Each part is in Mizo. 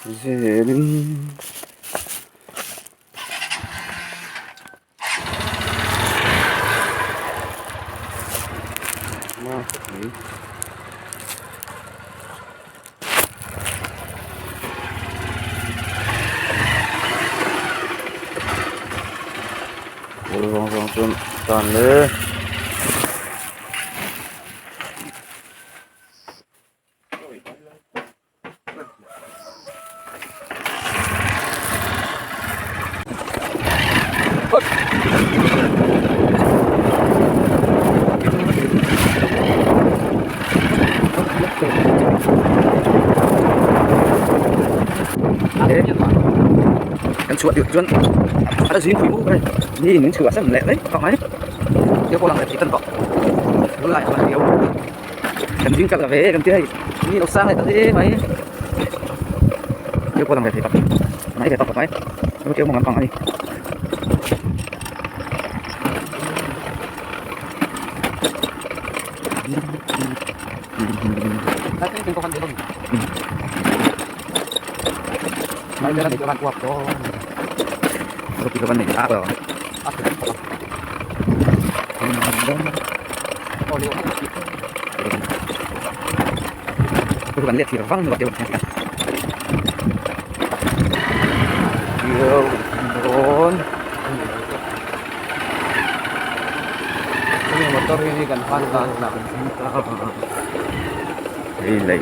Zelin. Kawl zawng zawng chuan tan le. Kan chhuah tirh chuan a zing pui bawk a ni min chhuah san leh mai tawh mai thil pawh lang leh thei tan tawh tunlai ah hian kan zing chak ve kan tia hei mi lo sang leh ta hle mai thil pawh lang ve thei tak mai ve tawk mai chu keu mawng lampang a ni. Motor hi kan hman dan Hei lei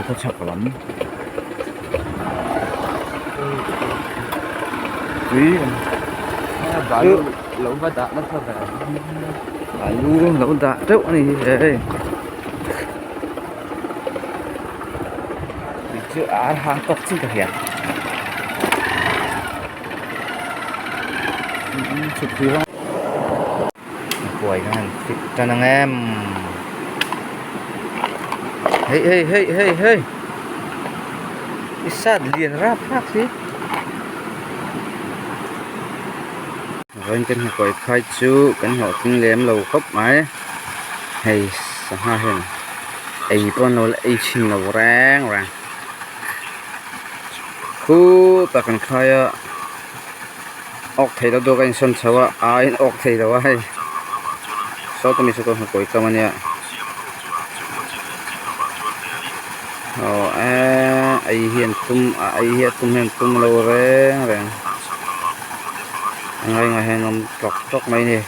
ka chhak lam tui balu lo va dah nasa ve balu lo dah teuh a ni hi hei tui chu a hang tawk chin ka hria chhuk tui rawng Huai ka han fit tan ang em hei hei hei hei hei i sat lian rap rap si vawiin kan hnakuai khai chu kan hlawhtling lem lo khawp mai hei sangha hian ei pawh an lo la ei chhin lo reng reng khutah kan khai a. Awk thei lo dawk a insawn chho a a in awk thei lo a hei saw tumi saw tawh hmakawi kam ania aw eee ei hi an tum a ei hi a tum hian an tum lo reng reng a ngai ngai hian an awm tlawk tlawk mai a ni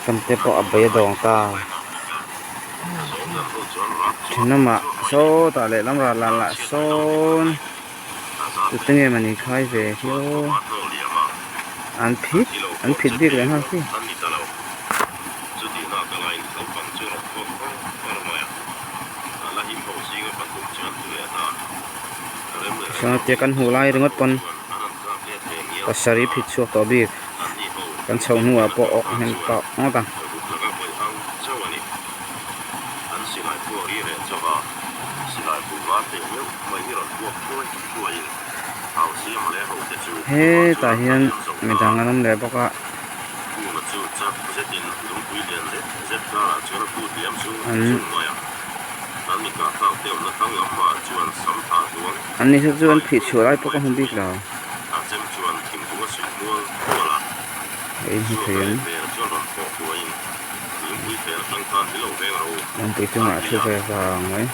tam te pawh a bei a dawng ta. Thenawmah sawtah lehlam ral lah lah sawn tute nge mawni khai ve hi aw an phit an phit bik leh nghal si. Chuan tia kan hmuh lai ringawt pawn pasarih phit chhuak tawh bik kan chhoh hnuah pawh awk hnem tawh ngawt ang. Hetah hian midang an awm leh bawk a. An ni chu an phih chhuah lai pawh ka hmu bik lo. Hei hi thei an lungpui chungah a thu ve vang mai.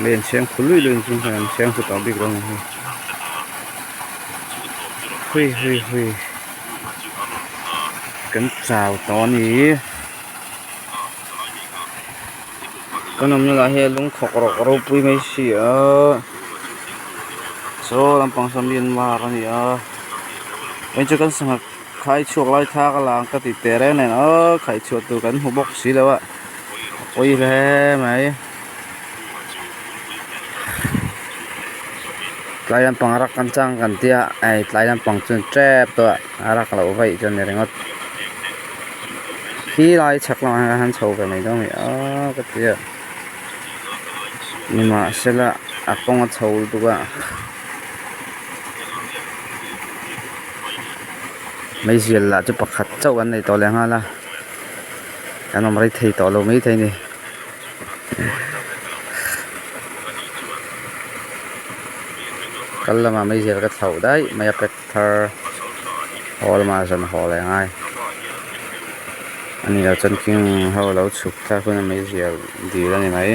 Lei an chheng khu lui lui ang chu hei an chheng khu tawh bik lo ang hi. Hui hui hui kan chau tawh a ni. Kan awmna lah hi a lungkhawk rawk ropui mai si a saw lampang saw Myanmar a ni a hei chu kan sangha khai chhuak lai thla ka la ang ka ti teh reng nen aw khai chhuah tur kan hmu bawk si lo a a pawi hle mai tlai lampang a rak kan chang kan tia hei tlai lampang chu tep tawh a a rak loh vaih chu a ni ringawt. Khi lai chhak lamah hian han chho ve mai dawn a ni a ka ti a nimahsela a kawng a chho lutuk a. Meizial lah chu pakhat chauh an nei tawh leh nghal a kan awm rei thei tawh lo maithei a ni. Kal lamah meizial ka thlauh daih mai a pack thar haw lamah zan haw leh ngai a ni lo chuan king ho lo chhuk thlak hun a meizial dil a ni mai.